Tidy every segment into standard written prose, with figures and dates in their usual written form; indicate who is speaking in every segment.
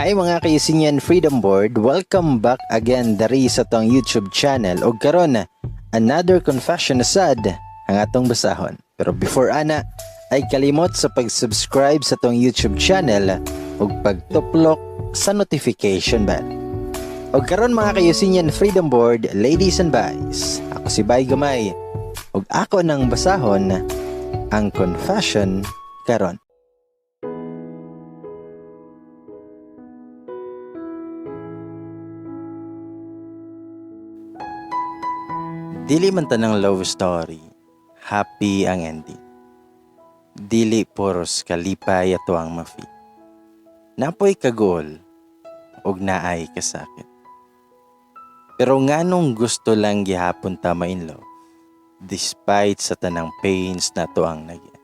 Speaker 1: Hi mga ka-Eugenian Freedom Board, welcome back again dari sa tong YouTube channel. Og karon, another confession na sad ang atong basahon. Pero before ana, ay kalimot sa pag-subscribe sa tong YouTube channel ug pagtuplok sa notification bell. Og karon mga ka-Eugenian Freedom Board, ladies and boys, ako si Bay Gamay ug ako nang basahon ang confession karon. Dili man tanang love story, happy ang ending. Dili puros kalipay ato ang mafi. Napoy kagol ug naay kasakit. Pero nganong gusto lang gihapon ta ma-in love despite sa tanang pains na to ang nagyan.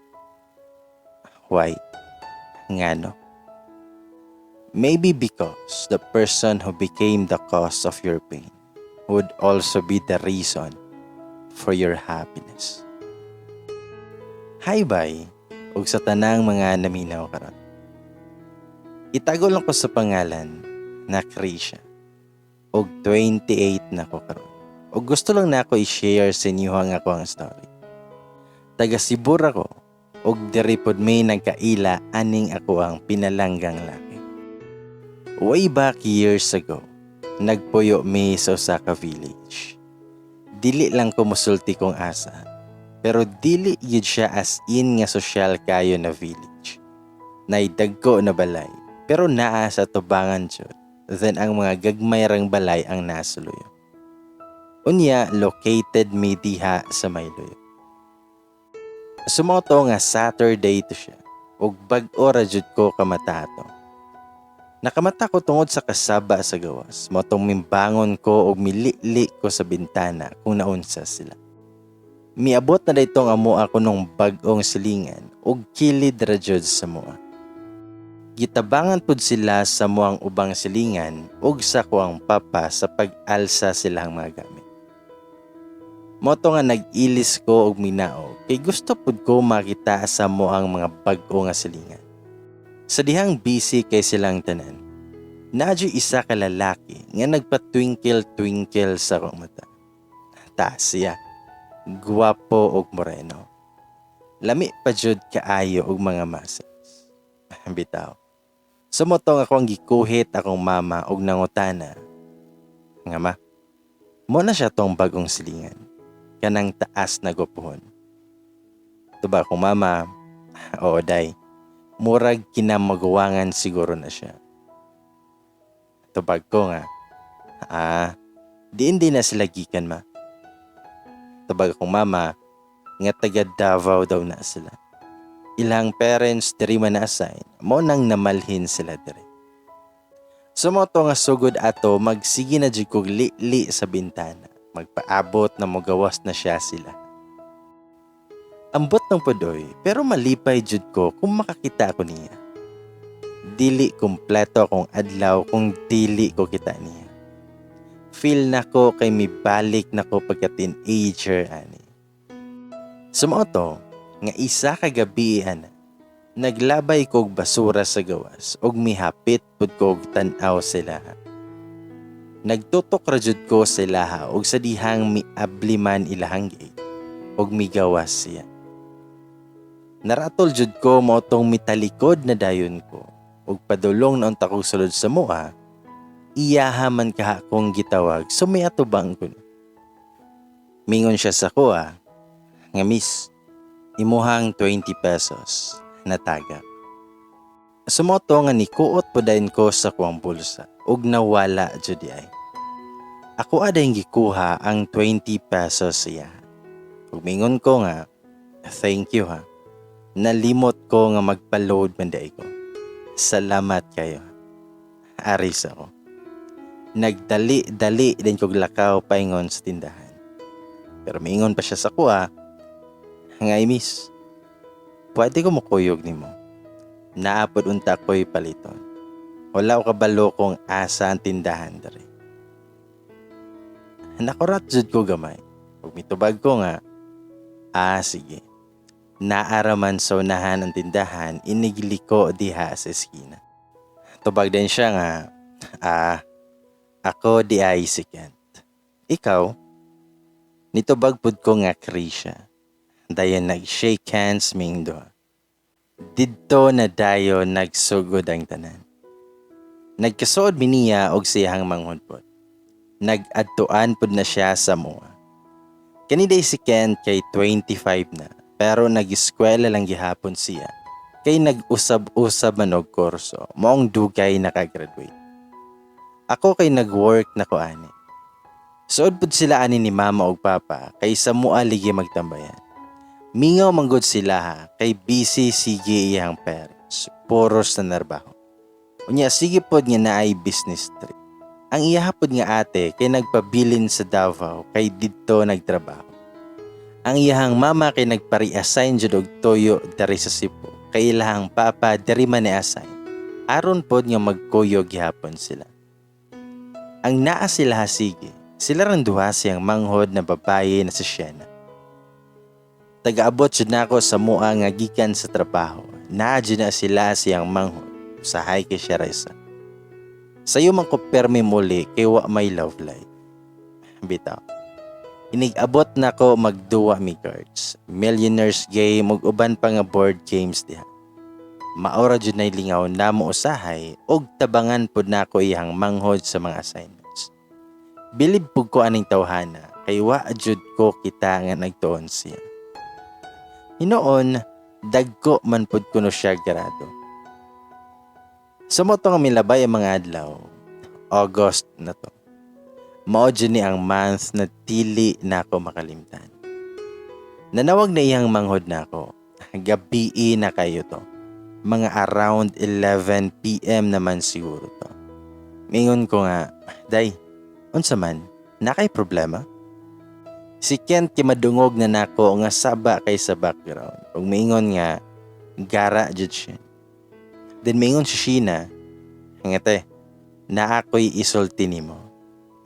Speaker 1: Why? Ngano? Maybe because the person who became the cause of your pain would also be the reason for your happiness. Hi bye, ug sa tanang mga naminaw karon. Itago lang ko sa pangalan na Krisha. Og 28 na ko karon. Og gusto lang nako i-share sa inyo ang ako ang story. Taga Sibur ako og diri pod may nagkaila aning ako ang pinalanggang laki. Way back years ago, nagpuyo mi sa usa ka village. Dili lang ko musulti kong asa, pero dili yun siya as in nga sosyal kayo na village. Naidagko na balay, pero naa sa tubangan jud. Then ang mga gagmay rang balay ang nasuloy. Unya, located mi diha sa Mayloyo. Sumoto nga Saturday to siya, ug bag-o ra jud ko kamata ato. Nakamata ko tungod sa kasaba sa gawas, motong mimbangon ko og milili ko sa bintana kung naunsa sila. Miabot na daytong amo ako nung bag-ong silingan og kilid ra jud sa moa. Gitabangan pud sila sa moang ubang silingan ug sa kuang papa sa pag-alsa silang mga gamit. Moto nga nag-ilis ko og minaog kay gusto pud ko makita sa moang mga bag-o nga silingan. Sa dihang busy kay silang tanan, naadyoy isa ka lalaki nga nagpa-twinkle-twinkle sa akong mata. Taas siya, gwapo og moreno. Lami pa jud kaayo og mga muscles. Bitaw. Sumotong ako ang gikuhit akong mama og nangutana. Nga ma, mo na siya tong bagong silingan. Kanang taas na gwapuhon. Tuba akong mama, oo day. Murag kinamagawangan siguro na siya. Tubag ko nga, diin din na sila gikan ma. Tubag akong mama, nga taga Davao daw na sila. Ilang parents diri man na assign, mo nang namalhin sila diri. Sumoto nga sugod ato, magsige na jud kog li-li sa bintana. Magpaabot na mogawas na siya sila. Ambot ng pudoy, pero malipay jud ko kung makakita ako niya. Dili kumpleto akong adlaw kung dili ko kita niya. Feel na ko kay mibalik na ko pagka teenager ani. Sumoto nga isa ka gabi ana, naglabay kog basura sa gawas ug mihapit pud kog tan-aw sila. Nagtutok ra jud ko sila og sa dihang miabli man ilahang gate ug migawas siya. Naratol jud ko mao tong mitalikod na dayon ko ug padulong na unta kog sulod sa mua, iyaha man kaha kong gitawag so miatubang ko. Mingon siya sa kuha nga miss, imuhang 20 pesos na tagak. Sumoto nga nikuot po dayon ko sa kuang bulsa ug nawala jud ay. Ako aday gikuha ang 20 pesos siya. Ug mingon ko nga, thank you ha. Nalimot ko nga magpa-load man day ko. Salamat kayo. Aris ako. Nagdali-dali din kog lakaw paingon sa tindahan. Pero mingon pa siya sa kuha, nga miss, pwede ko mukuyog nimo. Naapod unta ko'y paliton. Wala ko kabalo kung asa ang tindahan diri. Nakurat jud ko gamay. Ug mitubag ko nga, sige. Naaraman sa unahan ang tindahan, inigliko diha sa eskina. Tubag din siya nga, "Ah, ako diay si Kent. Ikaw?" Nitubag pud ko nga Krisha. Dayon nag-shake hands ming duha. Didto na dayon nagsugod ang tanan. Nagkasuod mi niya og siyahang manghod pod. Nag-adtuan pod na siya sa amoa. Kani diay si Kent kay 25 na, pero nag-eskwela lang gihapon siya kay nag-usab-usab man og kurso, maong dugay nakagraduate. Ako kay nag-work na ko ani. Suod pud sila ani ni mama og papa kay sa amoa ligi magtambayan. Mingaw manggod sila ha, kay busy sige iyang parents, puros na narbaho. Unya sige pod nga naay business trip. Ang iya pod nga ate kay nagpabilin sa Davao kay didto nagtrabaho. Ang iyahang mama kay nagpa-reassign jud og tuyo diri sa Cebu kay ilahang papa diri man ni-assign. Aron pod nga magkuyog gihapon sila. Ang naa sila sige, sila rang duha siyang manghod na babaye na si Shena. Tagaabot jud nako sa amoa nga gikan sa trabaho. Naa jud na sila siyang manghod. Usahay kay siya resa. Sayo man ko permi muli kay wa may love life. Bitaw. Inig-abot nako, magduwa mi cards, Millionaires Game ug uban pa nga board games diha. Maora jud nay lingaw namo usahay ug tabangan pud nako iyang manghod sa mga assignments. Bilib pud ko aning tawhana kay wa jud ko kita nga nagtuon siya. Hinuon, dagko man pud kuno siya grado. Sa mao to nga milabay ang mga adlaw, August na to. Mao jud ni ang month na dili nako makalimtan. Nanawag na iyang manghod nako. Gabii na kayo to. Mga around 11 p.m. naman siguro to. Mingon ko nga, "Day, unsa man, naa kay problema?" Si Kent kay madungog na nako nga saba kay sa background. Ug miingon nga, "Gara jud siya." Then miingon si Sheena, nga te, naa ko'y isulti nimo.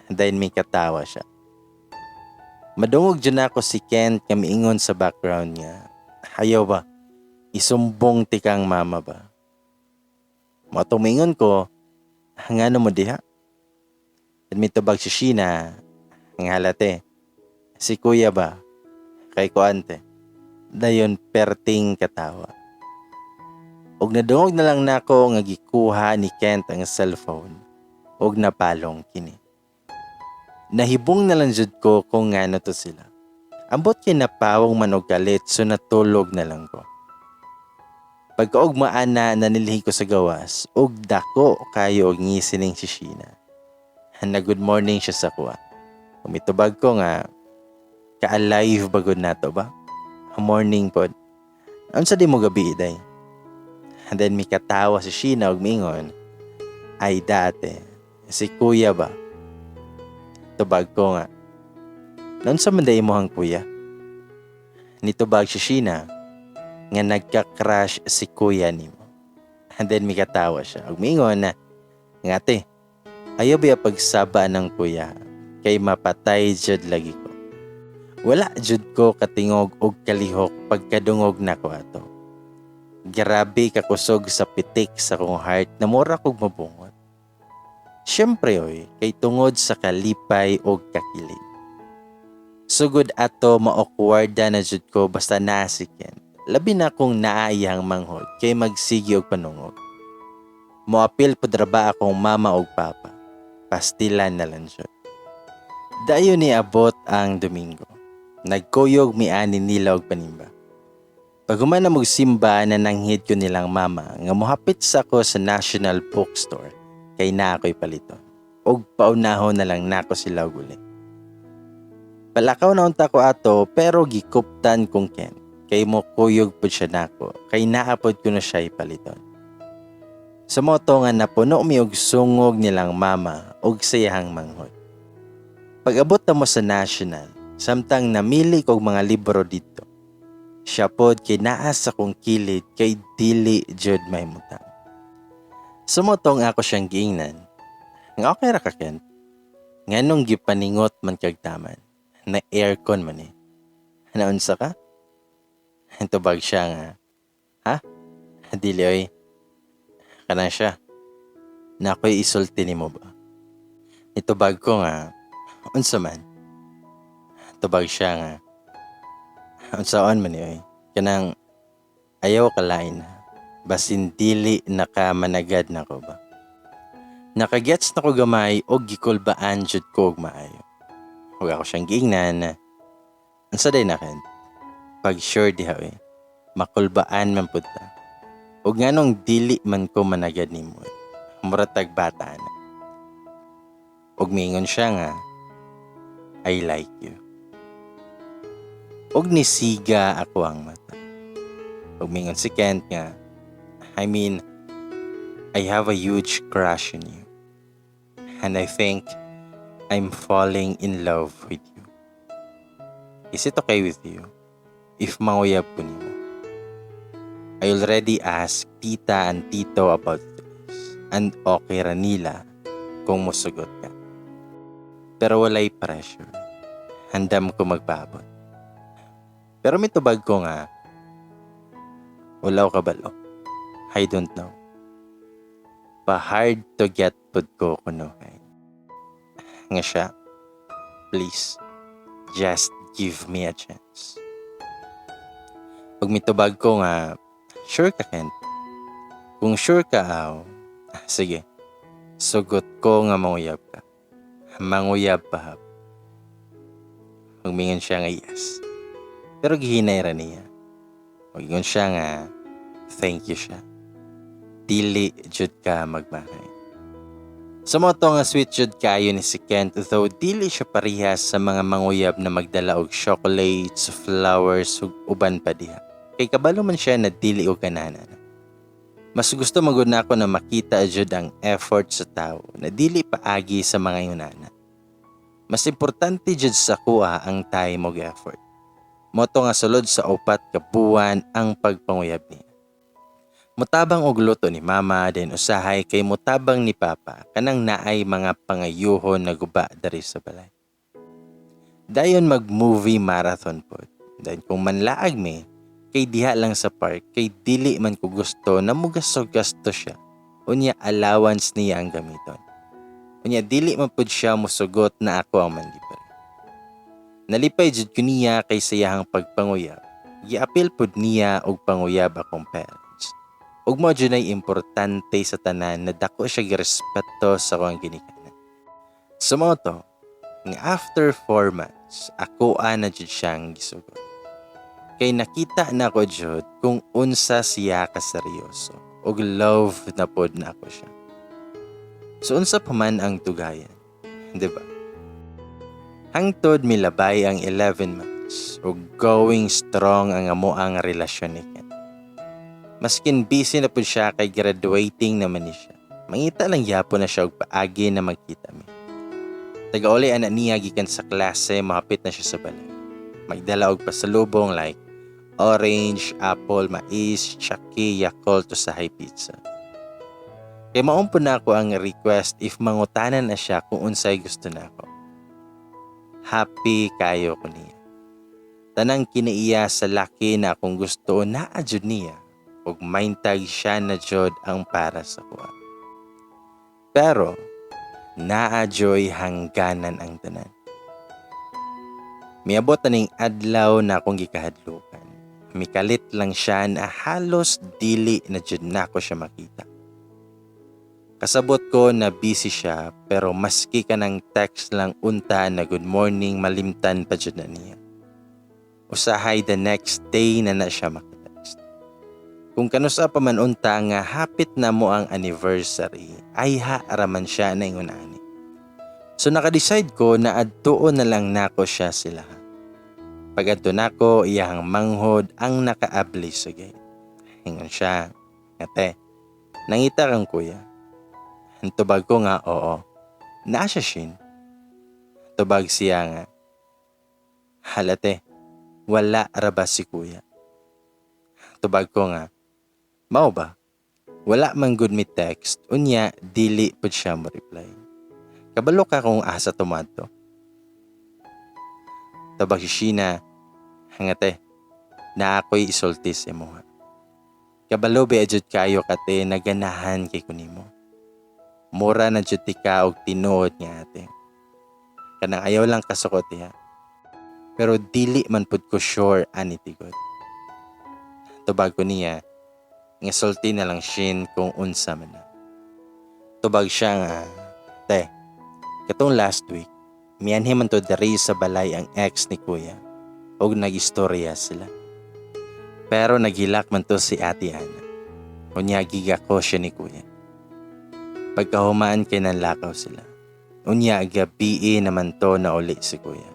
Speaker 1: Then may katawa siya. Madungog jud nako si Kent nga miingon sa background nga, "Ayaw ba, isumbong tikang mama ba?" Mao tong miingon ko, "Ngano mo diha?" Then mitubag si Sheena, nga halate, si kuya ba, kay kuante. Dayon perting katawa. Og nadungog na lang nako nga gikuha ni Kent ang cellphone og napalong kini. Nahibong na lang jud ko kung ngano to sila. Ambot kay napawong man og kalit, so natulog na lang ko. Pagkaugma ana, nanilhi ko sa gawas ug dako kayo og ngisining si Sheena. Na good morning siya sa kuha. Umitubag ko nga, "Ka-alive bagod nato ba? Morning pod. Unsa di mo gabi, day?" And then may katawa si Sheena ug mingon, "Ay dati, si kuya ba?" Tubag ko nga, "Naunsa man day imong kuya?" Nitubag si Sheena nga nagka-crush si kuya nimo. And then may katawa siya. Ug mingon na, nga ate, ayaw ba pagsaba ng kuya kay mapatay jud lagi ko. Wala jud ko katingog og kalihok pagkadungog nako ato. Grabe kakusog sa pitik sa kong heart na mura kog mabungot. Siyempre oy, kay tungod sa kalipay og kakilig. Sugod ato, ma-awkward na jud ko basta naa si Kent. Labi na kung naa iyang manghod kay magsige og panungog. Moapil pud ra ba akong mama og papa. Pastilan na lang jud. Dayon niabot ang Domingo. Nagkuyog mi ani nila og panimba. Paghuman na simba, nananghid ko nilang mama nga mohapit sa ako sa National Bookstore kay naa ako'y paliton. Og paunahon na lang nako sila og uli. Palakaw na unta ko ato, pero gikuptan kong Kent kay mo kuyog pud siya nako kay naa pod ko na siya ipaliton. Sa mao to nga napuno mi og sungog nilang mama og sayahang manghod. Pag-abot na mo sa National, samtang namili kog mga libro dito, siya pod kay naa sa kong kilid kay dili jud mahimutang. Sa mao tong ako siyang giingnan, nga okay ra ka, Kent? Nganong gipaningot man kag taman? Na aircon man eh. Naunsa ka? Tubag siya nga, "Ha? Dili oy." Kana siya. Naa ko'y isulti nimo ba? Nitubag ko nga, "Unsa man?" Tubag siya nga, "Unsaon man ni oy? Kanang ayaw kalain ha. Basin dili naka managad nako ba?" Nakagets na ko gamay og gikulbaan jud ko og maayo. Ug ako siyang giingnan, "Unsa day na, Ken? Pag sure diha oy, makulbaan man pud ta. Ug nganong dili man ko managad nimo oy? Mura tag bata na." Ug miingon siya nga, "I like you." Ug nisiga ako ang mata. Ug miingon si Kent nga, "I mean, I have a huge crush on you. And I think I'm falling in love with you. Is it okay with you if manguyab ko nimo? I already asked Tita and Tito about this and okay ra nila kung musugot ka. Pero walay pressure. Handam ko magpaabot." Pero mitubag ko nga, "Wala ko kabalo. I don't know. Pa hard to get pud ko kunuhay." Nga siya, "Please, just give me a chance." Pag mitubag ko nga, "Sure ka, Kent? Kung sure ka, aw, sige, sugot ko nga manguyab ka. Manguyab pa hab." Ug mingon siya nga yes. Pero gihinay ra niya. Muingon siya nga, "Thank you siya. Dili jud ka magmahay." Sa mao to nga sweet jud kayo ni si Kent, though dili siya parehas sa mga manguyab na magdala og chocolates, flowers ug uban pa diha. Kay kabalo man siya na dili og ganahan. Mas gusto magud nako na makita jud ang effort sa tao na dili paagi sa mga yunana. Mas importante jud sa kuha ang time og effort. Mao to nga sulod sa 4 ka buwan ang pagpanguyab niya. Mutabang og luto ni Mama, then usahay kay mutabang ni Papa kanang naay mga pangayuhon na guba diri sa balay. Dayon mag-movie marathon pod. Then kung manlaag mi, kay diha lang sa park kay dili man ko gusto na mugasto-gasto siya. Unya allowance niya ang gamiton. Unya dili man pud siya musugot na ako ang manlibre. Nalipay jud ko niya kay sa iyahang pagpanguyab. Giapil pud niya og panguyab akong parents. Ug mao jud ay importante sa tanan na dako siya girespeto sa akong ginikanan. So mao to, nga after 4 months, ako na jud siyang gisugot. Kay nakita na ko jud kung unsa siya kaseryoso ug love na pod na ako siya. So unsa pa man ang dugayan, di ba? Hangtod milabay ang 11 months ug going strong ang amoang relasyon ni Ken. Maskin busy na pud siya kay graduating naman ni siya, mangita lang gyapon na siya og paagi na magkita mi. Tagauli ana niya gikan sa klase, mahapit na siya sa balay. Magdala og pasalubong like orange, apple, mais, Chucky, Yakult, usahay pizza. Kay mao pud nako ang request if mangutanan na siya kung unsay gusto nako. Happy kayo ko niya. Tanang kinaiya sa laki na akong gusto naa jud niya ug maintag siya na jud ang para sa kuha. Pero naa juy hangganan ang tanan. Miabot na ning adlaw na akong gikahadlukan. Mikalit lang siya na halos dili na jud nako siya makita. Kasabot ko na busy siya, pero maski ka ng text lang unta na good morning, malimtan pa jud na niya. Usahay the next day na na siya makatext. Kung kanusa pa man unta nga hapit na mo ang anniversary, ay ha raman siya na ingon ani. So nakadecide ko na adtuon na lang nako siya sila. Pag-adto nako, iyahang manghod ang nakaabli sa gate. Ingon siya, "Ate, nangita kang kuya." Tubag ko nga, "Oo. Naa siya, Shin." Tubag siya nga, "Hala te, wala ra ba si kuya?" Tubag ko nga, "Mao ba? Wala man gud mi text, unya dili pud siya mo reply. Kabalo ka kung asa tumadto?" Tubag si Sheena, "Hangate, naa ko'y isulti sa imuha. Kabalo ba jud kayo kate naganahan kay kunimo. Mura na jud tika og tinuod nga ate. Kanang ayaw lang kasukot diha. Pero dili man pud ko sure ani tigod. Tubag ko niya nga sulti na lang Shin kung unsa man na. Tubag siya nga, "Te, katong last week, mianhi man to diri sa balay ang ex ni kuya og nagistorya sila. Pero naghilak man to si Ate Ana. Unya gigako siya ni kuya. Pagkahuman kay nanlakaw sila. Unya gabii naman to na uli si kuya.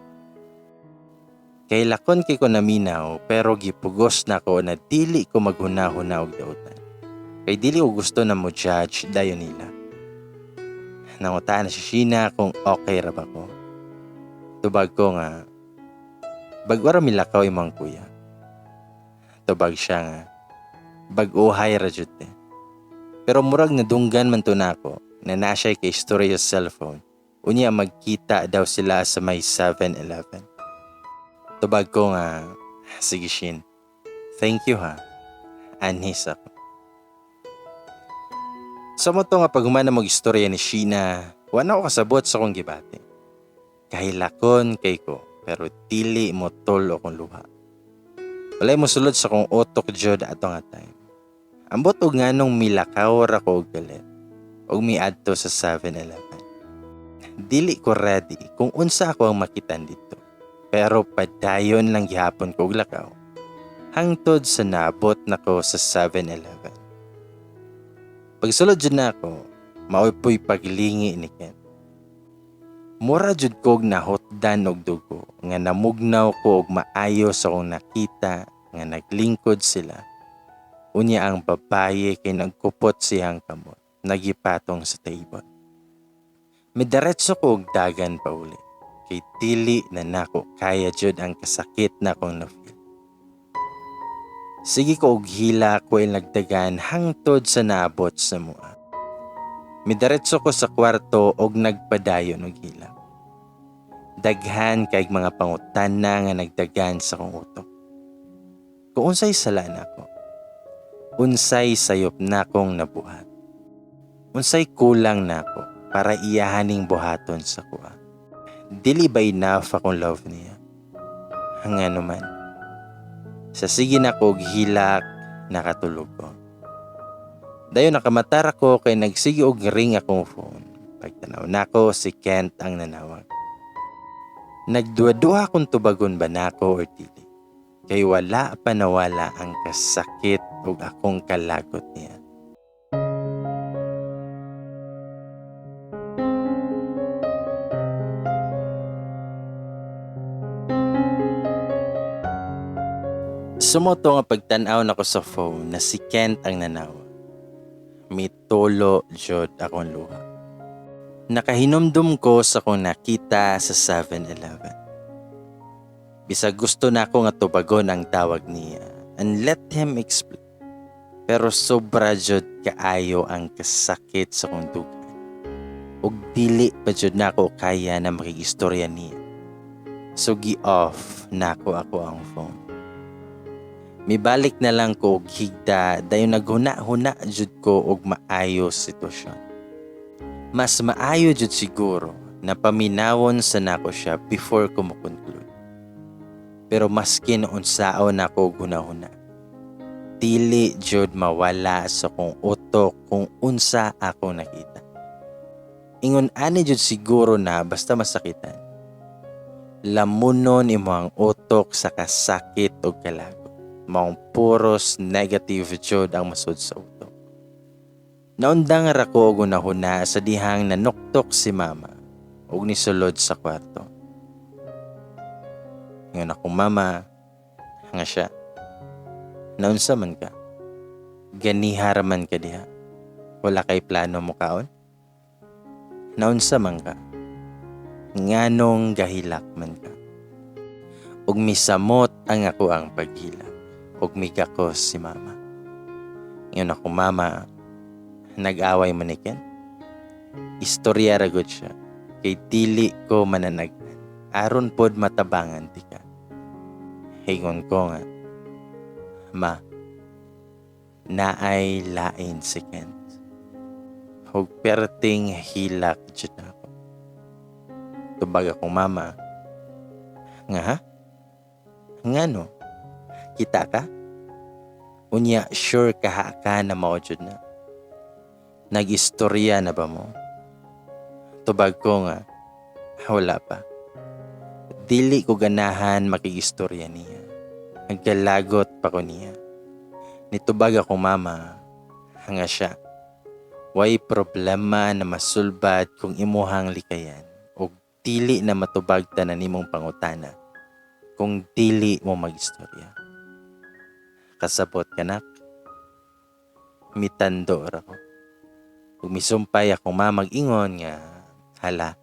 Speaker 1: Kay lakon kay ko naminaw, pero gipugos nako na dili ko maghuna-huna og dautan. Kay dili ko gusto na mo judge dayon nila." Nangutaan na si Sheena kung okay ra ba ko. Tubag ko nga, "Bag-o ra milakaw imong kuya." Tubag siya nga, "Bag-ohay ra jud te. Pero murag nadunggan man to nako na naa siya kay istorya sa cellphone. Unya magkita daw sila sa may 7-Eleven." Tubag ko nga, "Sige Shin, thank you ha. Anhis ako." Sa mao to nga paghuman na mag-istorya ni Sheena, wala ako kasabot sa akong gibati. Kahilakon kay ko, pero dili mo tulo akong luha. Walay mosulod sa akong utok jud ato nga time. Ambot og nganong milakaw ra ko og galit og miadto sa 7-Eleven. Dili ko ready kung unsa ako ang makitan didto. Pero padayon lang gihapon ko og lakaw. Hangtod sa naabot nako sa 7-Eleven. Pagsulod jud nako, maoy po'y paglingi ni Ken. Mura jud kog nahutdan og dugo nga namugnaw ko og maayo sa akong nakita nga naglingkod sila. Unya ang babaye kay nagkupot siyang kamot, nagipatong sa table. Midiretso ko og dagan pauli, kay dili na nako kaya jud ang kasakit na akong na-feel. Sige ko og hilak while nagdagan hangtod sa naabot sa mua. Midiretso ko sa kwarto og nagpadayon og hilak. Daghan kay mga pangutana nga nagdagan sa akong utok. Kung unsay sala nako, unsay sayop nakong nabuhat, unsay kulang nako para iyahaning buhaton sa kuha. Dili ba enough akong love niya? Ngano man. Sa sige nako og hilak, nakatulog ko. Dayon nakamatar ako kay nagsige og ring akong phone. Pagtanaw nako, si Kent ang nanawag. Nagduha-duha kung tubagon ba nako or dili. Kay wala pa nawala ang kasakit ug akong kalagot niya. Sumoto nga pagtan-aw nako sa phone na si Kent ang nanawag, mitulo jud akong luha. Nakahinumdum ko sa akong nakita sa 7-Eleven. Bisag gusto nako nga tubagon ang tawag niya and let him explain. Pero sobra jud kaayo ang kasakit sa akong dugan. Ug dili pa jud nako kaya na makigistorya niya. So gi-off nako ako ang phone. Mibalik na lang ko og higda, dayon naghuna-huna jud ko og maayo sitwasyon. Mas maayo jud siguro na paminawon sa nako siya before ko mo-conclude. Pero maskin unsaon nako og huna-huna, dili jud mawala sa akong utok kung unsa ako nakita. Ingon ani jud siguro na basta masakitan, lamunon imo ang utok sa kasakit og kalagot. Maong puros negative jud ang masud sa utok. Naundang ra ko og hunahuna sa dihang nanuktok si mama ug nisulod sa kwarto. Ingon akong mama nga siya, "Naunsa man ka? Ganiha ra man ka diha. Wala kay plano mo kaon? Naunsa man ka? Nganong gahilak man ka?" Ug misamot ang ako ang paghilak ug migakos si mama. Ingon akong mama, "Nag-away man ni Ken. Istorya ra gud siya kay dili ko mananag-an aron pod matabangan tika." Ingon ko nga, "Ma, naay lain si Kent." Ug perting hilak jud nako. Tubag akong mama. Nga ha? Ngano? Kita ka? Unya, sure kaha ka na mao jud na? Nag-istorya na ba mo? Tubag ko nga, wala pa. Dili ko ganahan makigistorya niya. Nagkalagot pa ko niya. Nitubag akong mama, nga siya. Way problema na masulbad kung imuhang likayan o dili na matubag tanan nimong pangutana kung dili mo magistorya. Kasabot ka, nak? Mitando ra ko. Ug misumpay akong mamag-ingon nga, "Hala,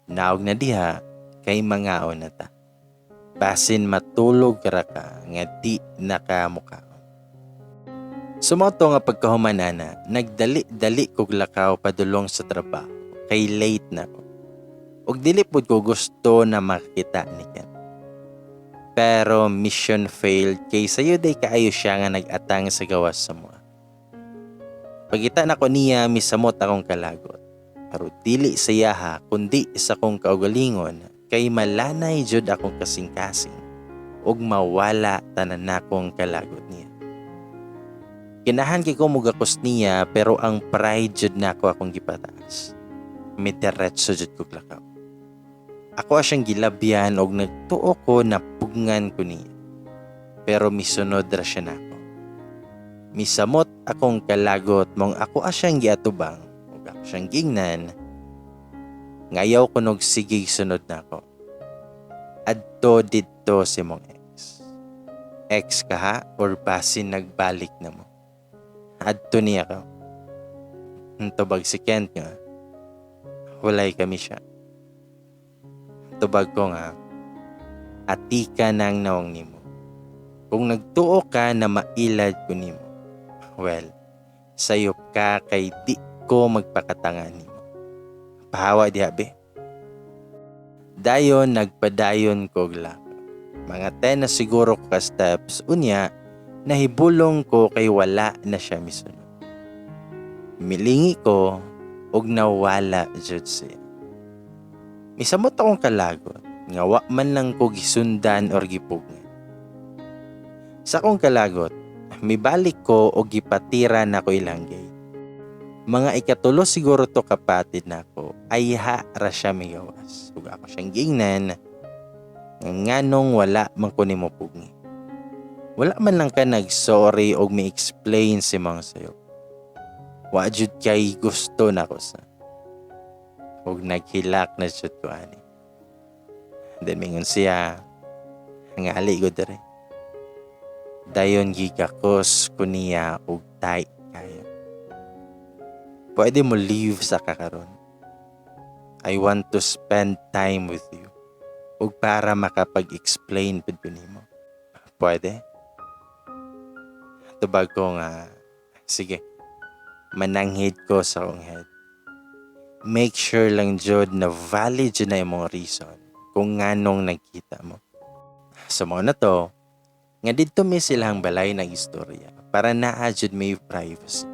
Speaker 1: naog na diha kay mangaon na ta. Basin matulog ra ka nga di nakamukaon." So mao to nga pagkahuman ana, nagdali-dali kog lakaw padulong sa trabaho kay late na ko. Ug dili pud ko gusto na makita ni Ken. Pero mission failed kay sayo day kaayo siya nga nag-atang sa gawas sa mua. Pagkita nako niya, misamot akong kalagot. Pero dili sa iyaha kundi sa akong kaugalingon kay malanay jud akong kasing-kasing ug mawala tanan nakong kalagot niya. Ganahan kay ko mugakos niya, pero ang pride jud nako akong gipataas. Midiretso jud kog lakaw. Ako siyang gilabyan og nagtuo ko na pugngan ko niya. Pero misunod ra siya nako. Misamot akong kalagot mong ako siyang giatubang ug ako siyang gingnan ngayaw ko nog sigig sunod nako. "Adto didto si mong ex." "Ex ka ha or basin nagbalik na mo? Adto niya ka." Tubag si Kent nga, "Walay kami siya." Tubag ko nga, "Atika nang nawong nimo. Kung nagtuo ka na mailad ko nimo, well, sayop ka kay di ko magpakatanga nimo. Pahawa diha, be." Dayon nagpadayon ko og lakaw. Mga 10 na siguro ko ka steps, unya nahibulong ko kay wala na siya misunod. Milingi ko og nawala jud siya. Misamot akong kalagot nga wa man lang ko gisundan or gipugngan. Sa akong kalagot, mibalik ko og gipatira nako ilang gate. Mga ikatulo siguro to kapatid nako, ayha ra siya migawas. Ug ako siyang giingnan nga nganong wala man ko nimo pugni? Wala man lang ka nag-sorry og mi-explain si mga sayo. Wa jud kay gusto nako sa. Ug naghilak na jud ko ani. Then mingon siya, "Ngali ko dere." Dayon gigakos ko niya og tight kayo. "Pwede mo leave sa kakaron? I want to spend time with you. Ug para makapag-explain pud ko nimo. Pwede?" Tubag ko nga, "Sige." Mananghid ko sa akong head. "Make sure lang jud na valid jud na imong reason kung nganong nagkita mo." So mao na to, nga didto mi silang balay nag-istorya para naa jud may privacy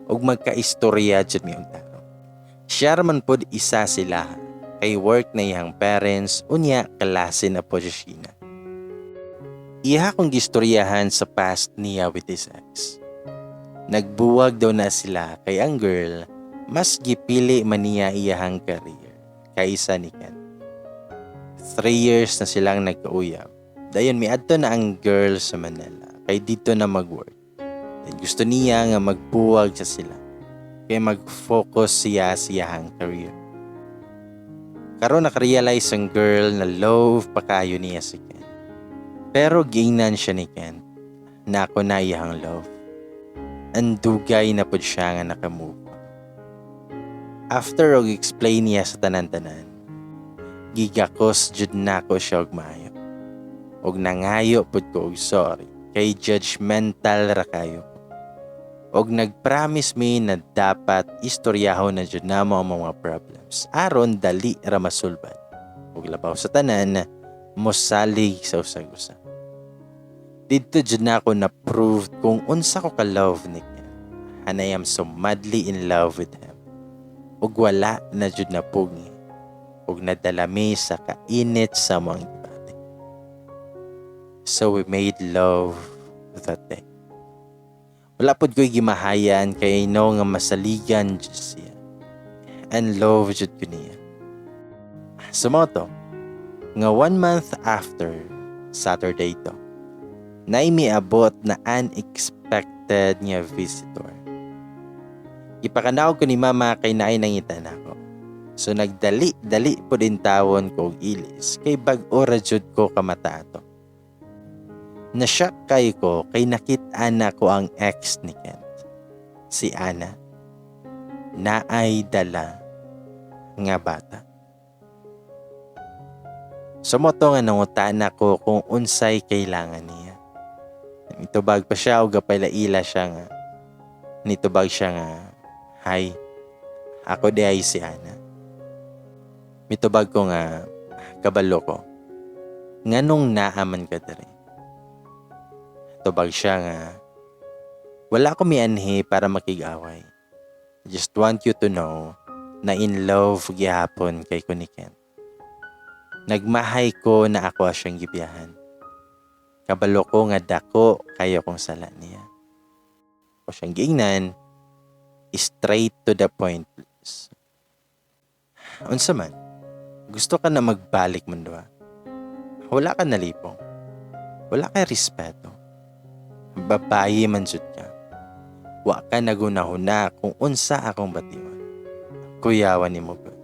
Speaker 1: ug magka-istorya jud mi og tarong. Siya ra man pod isa sila kay work na iyang parents, unya klase na po si Sheena. Iya kong gistoryahan sa past niya with his ex. Nagbuwag daw na sila kay ang girl mas gipili man niya iyahang career kaysa ni Ken. 3 years na silang nagkauyab. Dayon miadto na ang girl sa Manila kay dito na mag-work. Then gusto niya nga magbuwag sa sila kay mag-focus siya sa iyahang career. Karon nakarealize ang girl na love pa kayo niya si Ken. Pero giingnan siya ni Ken na ako na iyahang love. Ang dugay na pud siya nga nakamove on. After og explain niya sa tanan-tanan, gigakos jud nako siya og maayo. Og nangayo pud ko og sorry kay judgmental ra kayo ko. Og nagpromise mi na dapat istoryahon na jud namo ang mga problems aron dali ra masulbad. Ug labaw sa tanan, mosalig sa usag-usa. Didto jud nako na prove kung unsa ko ka love ni Ken. And I am so madly in love with him. Ug wala na jud napugngi. Ug nadala mi sa kainit sa among gibati. So we made love that day. Wala pod ko'y gimahayan kay I know nga masaligan jud siya. And love jud ko niya. So mao to, nga one month after, Saturday to, naay miabot na unexpected nga visitor. Gipakanaog ko ni Mama kay naay nangita nako. So nagdali-dali pod intawon ko og ilis kay bag-o ra jud ko kamata ato. Na-shock kay ko kay nakit-an nako ang ex ni Kent, si Ana. Naay dala nga bata. So mao to nga nangutana ko kung unsay kailangan niya. Nitubag pa siya o gapailaila siya nga. Nitubag siya nga, "Hi, ako diay si Ana." Mitubag ko nga, "Kabalo ko. Nganong naa man ka diri?" Tubag siya nga, "Wala ko mianhi para makig-away. I just want you to know na in love gihapon kay ko ni Kent. Nagmahay ko na ako siyang gibiyahan. Kabalo ko nga dako kayo kong sala niya." Ako siyang giingnan, "Straight to the point, please. Unsa man, gusto ka na magbalik man duha? Wala ka nalipong. Wala ka respeto. Babaye man jud ka. Wa ka nagunahuna kung unsa akong bation. Kuyawan nimo gud."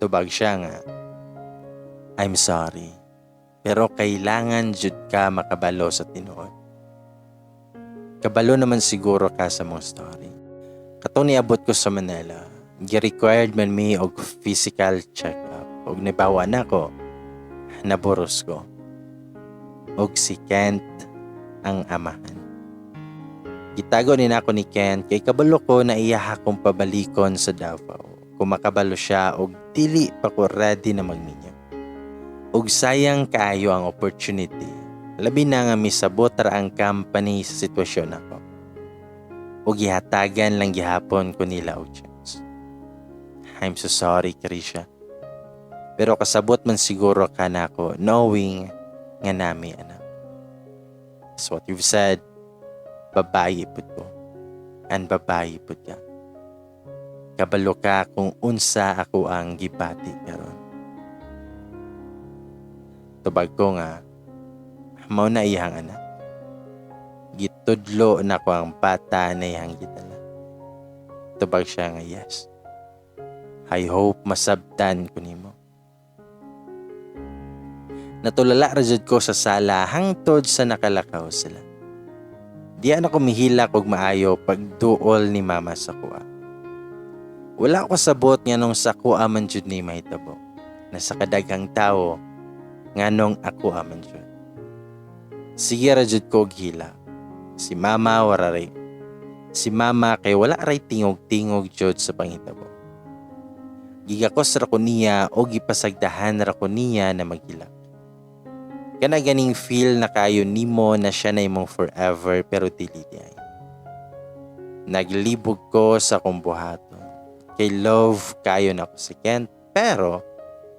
Speaker 1: Tubag siya nga, "I'm sorry. Pero kailangan jud ka makabalo sa tinuod. Kabalo naman siguro ka sa mong story. Katong niabot ko sa Manila, gi-required man mi og physical check-up. Og nibawa na ko, naburos ko. Og si Kent ang amahan. Gitago ni nako ni Kent kay kabalo ko na iyaha kong pabalikon sa Davao. Kung makabalo siya og dili pa ko ready na magminyo. Og sayang kaayo ang opportunity. Labi na nga misabot ra ang company sa sitwasyon nako. Og gihatagan lang gihapon ko nila og chance. I'm so sorry, Carisha. Pero kasabot man siguro ka nako knowing nga nami anak. That's what you've said. Babaye pud ko. And babaye pud ka. Kabalo ka kung unsa ako ang gibati karon." Tubag ko nga, "Mao na iyang anak." Gitudlo nako ang bata na iyang gidala. Tubag siya nga, "Yes. I hope masabtan ko nimo." Natulala ra jud ko sa sala hangtod sa nakalakaw sila. Di na ko mihilak og maayo pagduol ni Mama sa kuha. Wala ko sabot nganong sa kuha man jud ni mahitabo. Na sa kadaghang tao, nganong ako man jud. Sige ra jud ko og hilak. Si Mama wala ray. Si Mama kay wala ray tingog-tingog jud sa panghitabo. Gigakos ra ko niya o gipasagdahan ra ko niya na maghilak. Kana ganing feel na kayo nimo na siya na imong forever pero dili diay. Naglibog ko sa akong buhaton. Kay love kayo nako si Kent, pero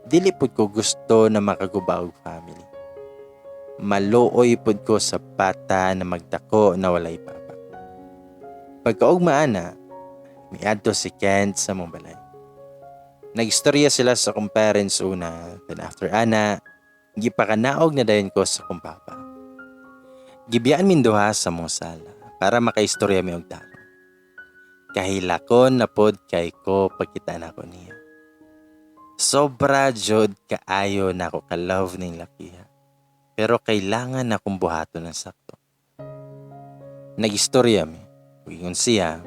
Speaker 1: dili pud ko gusto na makaguba og family. Maluoy pud ko sa bata na magdako na walay papa. Pagkaugma ana, miadto si Kent sa among balay. Nagistorya sila sa akong parents una, then after ana, gipakanaog na dayon ko sa akong papa. Gibiyaan min duha sa among sala para makaistorya mi og tarong. Kahilakon na pod kay ko pagkita nako niya. Sobra jud kaayo nako ka-love ning lakiha. Pero kailangan akong buhaton ng sakto. Nagistorya mi. Ingon siya,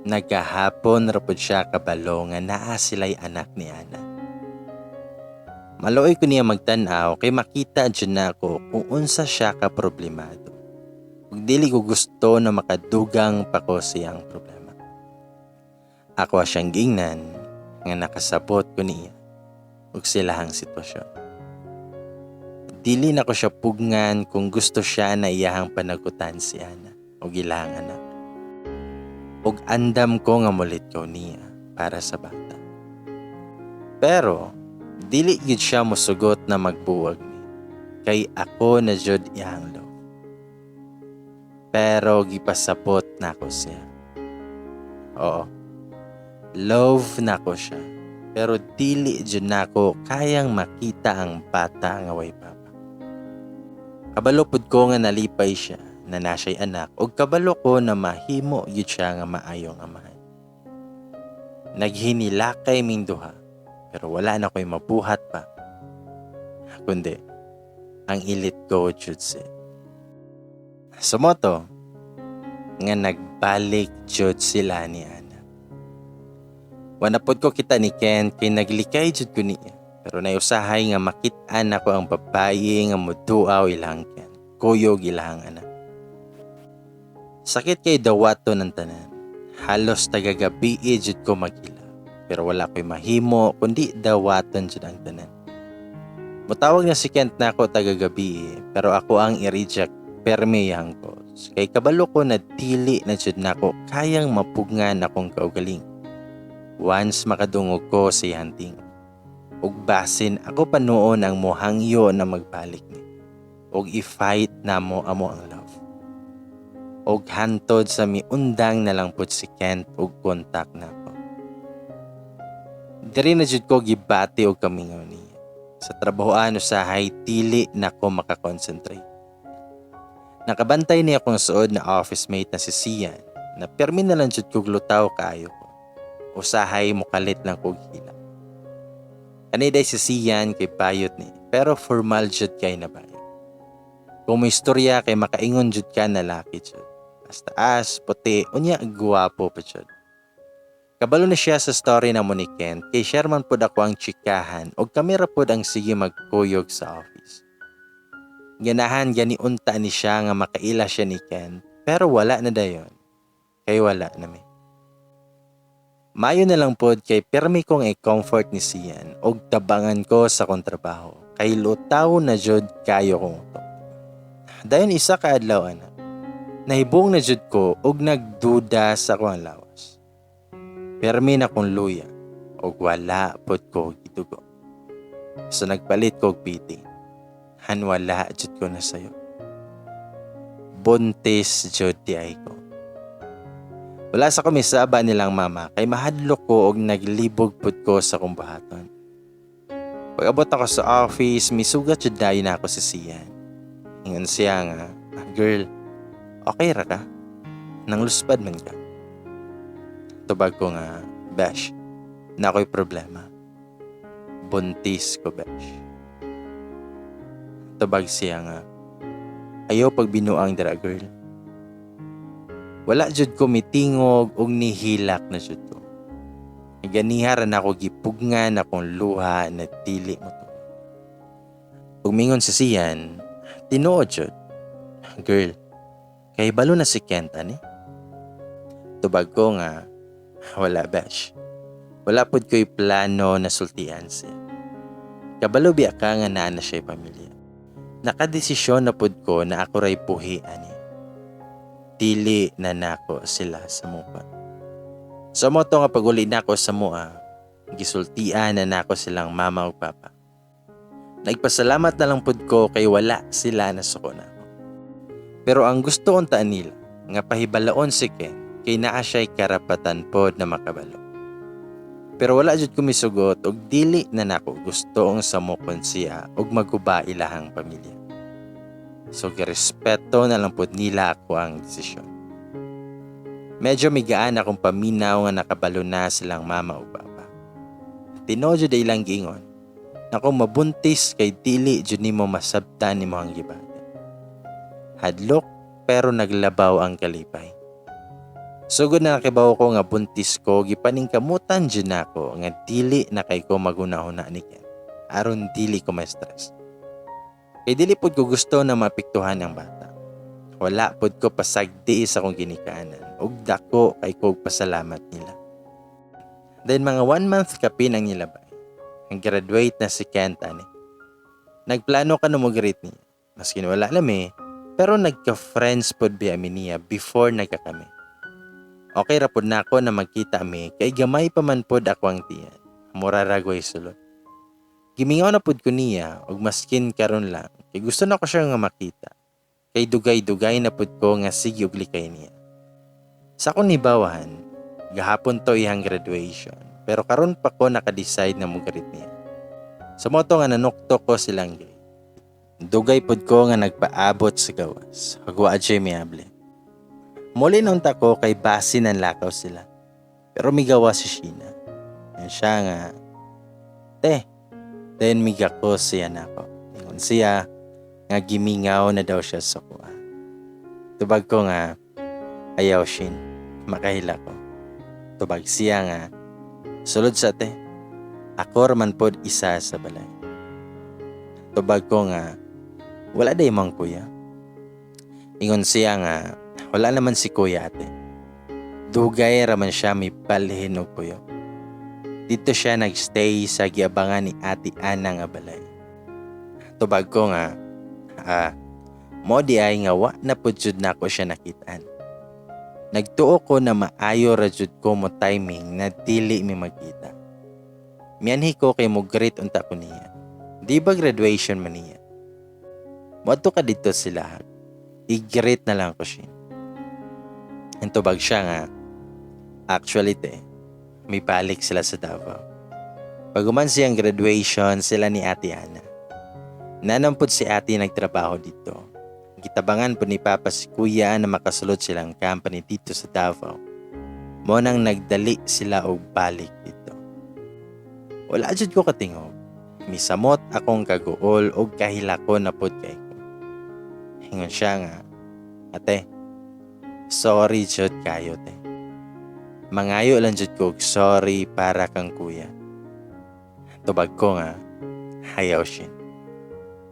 Speaker 1: nagahapon ra pod siya kabalo nga naa sila'y anak ni Ana. Maluoy ko niya magtan-aw kay makita jud nako kung unsa siya ka problemado. Ug dili ko gusto na makadugang pa ko siyang problema. Ako siyang giingnan nga nakasabot ko niya ug silahang sitwasyon. Dili na ko siya pugngan kung gusto siya na iyahang panagutan si Ana ug ilahang anak. Ug andam ko nga mulit ko niya. para sa bata. Pero dili gyud siya mosugot na magbuwag ni kay ako na jud iyang love. Pero gipasabot nako siya. Oo. Love nako siya. Pero dili jud nako kayang makita ang bata nga way papa. Kabalo pud ko nga nalipay siya na naa siya'y anak ug kabalo ko na mahimo gyud siya nga maayong amahan. Naghinilakay ming duha, pero wala na ko'y mabuhat pa kundi ang i-let go jud siya. So mao to nga nagbalik jud sila ni Ana. Wa na pod ko kita ni Ken kay naglikay jud ko niya. Pero naiusahay nga makit-an nako ang babaye nga muduaw ilang Ken. Kuyog ilang anak. Sakit kay dawaton ang tanan. Halos tagagabii jud ko maghilak. Pero wala ko'y mahimo kundi dawaton jud ang tanan. Mutawag na si Kent nako tagagabii, pero ako ang i-reject perme iyang calls. Kay kabalo ko na dili na jud nako kayang mapugngan akong kaugaling once makadungog ko sa iyang tingog. Ug basin ako pa noon ang mohangyo na magbalik ni ug i-fight namo amo ang love. Og hantod sa miundang na lang pud si Kent og contact nako. Diri na jud ko gibati og kamingaw niya. Sa trabahoan usahay dili na ko makakonsentrate. Nakabantay niya akong suod na office mate na si Sian na pirmi na lang jud kog lutaw kaayo ko. Usahay mokalit lang kog hila. Kani day si Sian kay bayot ni, pero formal jud kay na bayot. Kung may istorya kay makaingon jud ka na laki jud. Taas, puti, unya guwapo pa jud. Kabalo na siya sa story namo ni Kent kay share man pod ako ang tsikahan og kami ra pod ang sige magkuyog sa office. Ganahan gani unta ni siya nga makaila siya ni Ken, pero wala na dayon. Kay wala na mi. Mayo na lang pod kay pirmi kong i-comfort ni Sian og tabangan ko sa akong trabaho kay lutaw na jud kayo kong utok. Dayon isa ka adlaw ana, nahibong na jud ko og nagduda sa akong lawas. Pirmi na kong luya og wala pod ko gidugo. So nagpalit ko og PT. Han wala jud ko na sayo. Buntis jud diay ko. Wala sa ko misaba nilang mama kay mahadlok ko og naglibog pud ko sa akong buhaton. Pag-abot ako sa office, misugat jud dayon nako si Sian. Ingon siya nga, "Ah, girl, okay ra ka? Nang luspad man ka." Tubag ko nga, "Besh, naa ko'y problema. Buntis ko, besh." Tubag siya nga, "Ayaw pagbinuang dira, girl." Wala jud ko mitingog og nihilak na jud ko. Ganiha ra nako gipugngan akong luha na dili mo to. Ug mingon si Sian, "Tinuod jud. Girl, kay balo na si Kent ani?" Tubag ko nga, "Wala, besh. Wala pod ko'y plano na sultian siya. Kabalo biya ka nga naa na siya'y pamilya. Nakadesisyon na pod ko na ako ray puhi ani. Dili na nako sila samukon." So mao to nga paguli nako sa mua, gisultian na nako silang mama ug papa. Nagpasalamat na lang pud ko kay wala sila nasuko nako. Pero ang gusto unta nila nga pahibalaon si Ken kay naa siya'y karapatan pod na makabalo. Pero wala jud ko misugot og dili na nako gusto ang samukon siya og maguba ilahang pamilya. So girespeto na lang pod nila ako ang desisyon. Medyo migaan akong paminaw nga nakabalo na silang mama ug papa. Tinuod jud ilang giingon na kung mabuntis kay dili jud nimo masabtan nimo ang gibati. Hadlok pero naglabaw ang kalipay. Sugod na nakibaw ko nga buntis ko, gipaningkamutan jud nako nga dili na kay ko maghuna-huna ni Ken aron dili ko ma-stress. Kay dili pod ko gusto na maapektuhan ang bata. Wala pod ko pasagdi sa akong ginikanan ug dako kay ko pasalamat nila. Then mga 1 month kapin ang nilabay. Ang graduate na si Kent ani. Nagplano ka na mo greet niya. Maskin wala na mi, pero nagka-friends pod biya mi niya before nagkakami. Okay ra pod nako na magkita mi kay gamay pa man pod ako ang tiyan. Mura ra goy sulod. Gimingaw na pod ko niya og maskin karon lang kay gusto na ko siya nga makita. Kay dugay-dugay na pod ko nga sige og likay niya. Sa akong nibawan, gahapon to iyang graduation, pero karon pa ko naka-decide na mo-greet niya. Sa mao to nga nanuktok ko silang gate. Dugay pod ko nga nagpaabot sa gawas. Ug wa jud miable. Muli unta ko kay base ng lakaw sila. Pero migawas si Sheena. Yan siya nga, "Te," then migako siya nako. Ingon siya nga gimingaw na daw siya sa kuha. Tubag ko nga, "Ayaw, Shin, makahila ko." Tubag siya nga, "Sulod sa, te. Ako raman pod isa sa balay." Tubag ko nga, "Wala day mang kuya?" Ingon siya nga, "Wala naman si kuya, ate. Dugay raman siya may balhin og puyo. Dito siya nagstay sa giabangan ni Ate Ana nga balay." Tubag ko nga, "Ah, mo di ay nga wa na pud jud nako siya nakitaan." Nagtuo ko na maayo ra jud ko mo timing na dili mi magkita. Mianhi ko kay mo greet unta ko niya. Di ba graduation man niya? Moadto ka dito sila. I-greet na lang ko siya. Tubag siya nga, "Actually, te, may balik sila sa Davao. Pag-human siyang graduation sila ni Ate Ana. Nanampod si ate nagtrabaho dito. Gitabangan po ni Papa si Kuya na makasulod silang company dito sa Davao. Mo nang nagdali sila og balik dito." Wala jud ko katingog. Misamot akong kaguol og kahilako na pod kay ko. Ingon siya nga, "Ate, sorry jud kayo, te. Mangayo lang jud ko og sorry para kang kuya." Tubag ko nga, "Ayaw, Shin.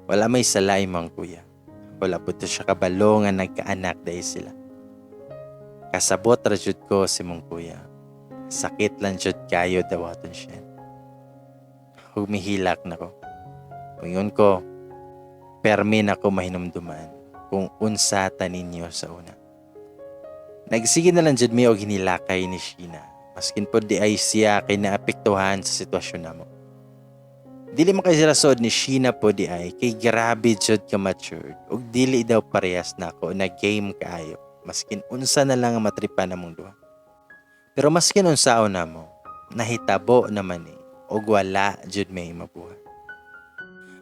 Speaker 1: Wala may sala imong kuya. Wala po to siya kabalo nga nagkaanak dahil sila. Kasabot ra jud ko si mong kuya. Sakit lang jud kayo dawaton siya." Humihilak na ko. Ingon ko, "Permi na ko mahinumduman kung unsa ta ninyo sa una." Nagsige na lang jud mi og hinilakay ni Sheena. Maskin po di ay siya kay naapektuhan sa sitwasyon namo. Dili man kay sila suod ni Sheena po di ay kay grabe jud ka matured ug dili daw parehas nako na game kaayo. Maskin unsa na lang ang matripan namong duha. Pero maskin unsaon namo, nahitabo naman eh ug wala jud may mabuhat.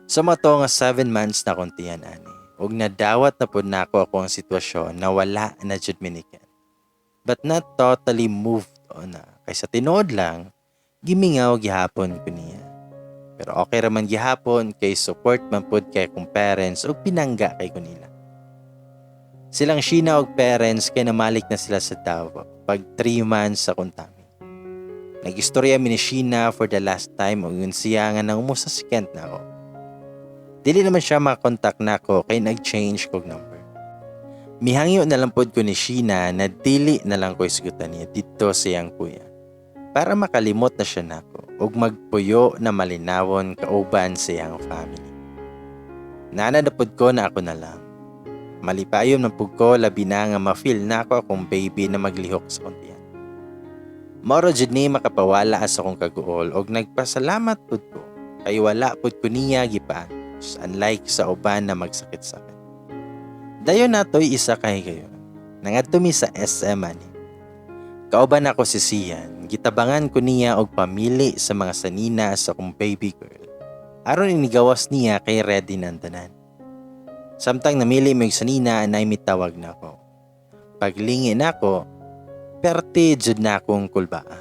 Speaker 1: Sa mao to nga 7 months na akong tiyan ani ug nadawat na pud nako ako ang sitwasyon na wala na jud mi ni Ken. But not totally moved on na. Kaysa tinuod lang, gimingaw gihapon ko niya. Pero okay raman gihapon kay support man pud kay akong parents ug pinangga kay ko nila. Silang Sheena og parents kay namalik na sila sa Davao pag 3 months sa kontami. Nag-istorya mi ni Sheena for the last time ug yun siya nga nangumusta si Kent nako. Dili naman siya makakontak nako kay nag-change kog number. Mihangyo na lang pod ko ni Sheena na dili na lang ko isgutan niya dito sa iyang kuya, para makalimot na siya nako ug magpuyo na malinawon kauban sa iyang family. Nana na pod ko na ako na lang. Malipayon man pud ko, labi na nga ma-feel nako akong baby na maglihok sa akong tiyan. Moro jud ni makapawala sa akong kaguol og nagpasalamat pud ko kay wala pud ko niya gipaantos, unlike sa uban na magsakit-sakit. Dayon natoy isa kay gayon. Nangadto mi sa SM ani. Kauban ako si Sian, gitabangan ko niya og pamili sa mga sanina sa akong baby girl. Aron inigawas niya kay ready na ang tanan. Samtang namili mi og sanina, nay mitawag na ako. Paglingi nako, perti jud na akong kulbaa.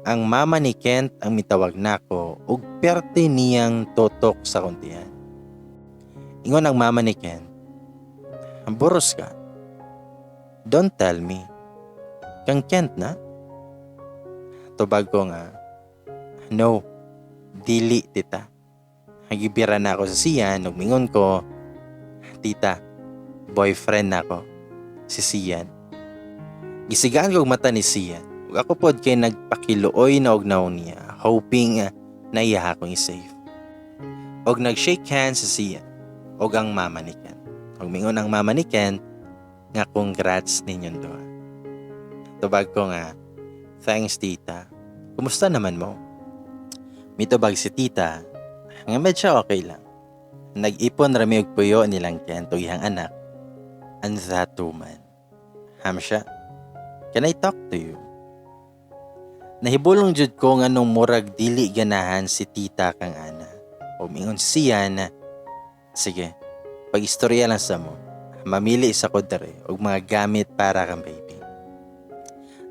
Speaker 1: Ang mama ni Kent ang mitawag nako ug perti niyang tutok sa akong tiyan. Ingon ang mama ni Kent, "Buros ka. Don't tell me. Kang Kent na?" Tubag ko nga, "No, dili, tita." Hagibira na ako sa siyan, ug mingon ko, "Tita, boyfriend na ako, si Sian." Gisigaan ko og mata ni Sian. Ug ako pod kay nagpakiluoy na og nawong niya, hoping na iya akong i-save. Og nag-shake hands si Sian og ang mama ni Kent. Og mingon ang mama ni Kent nga, "Congrats ninyong duha." Tubag ko nga, "Thanks, tita. Kumusta naman mo?" Mitubag si tita nga medyo okay lang. Nag-ipon rami og puyo nilang Kent ug iyang anak and that woman. Hamsha, can I talk to you? Nahibulong jud ko nga nung murag dili ganahan si tita kang Ana. O mingon siya na, "Sige, pag-istorya lang sa mo. Mamili sa ko dere og mga gamit para kang baby."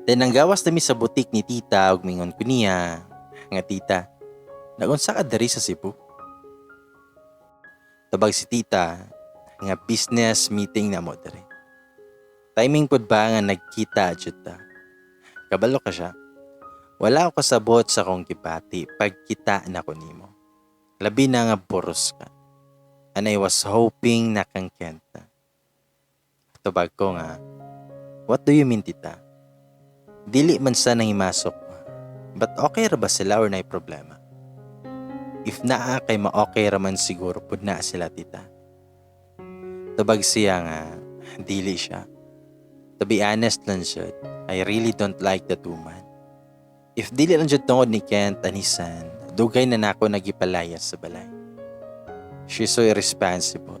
Speaker 1: Then ang gawas nami sa butik ni tita ug mingon ko niya nga, "Tita, nagunsa ka diri sa Cebu?" Tubag si tita nga business meeting na mo diri. Timing pud ba nga nagkita jud ta? Kabalo ka siya. Wala ako kasabot sa akong gibati pagkita na ko nimo. Labi na nga boros ka. And I was hoping na kang Kent na. Tubag ko nga, "What do you mean, tita? Dili man sa nang himasok. But okay ra ba sila or naay problema? If naa kay ma-okay raman siguro pud na sila, tita." Tubag siya nga, "Dili siya. To be honest lang siya, I really don't like that woman. If dili lang jud tungod ni Kent and his son, dugay na nako nagipalayas sa balay. She's so irresponsible.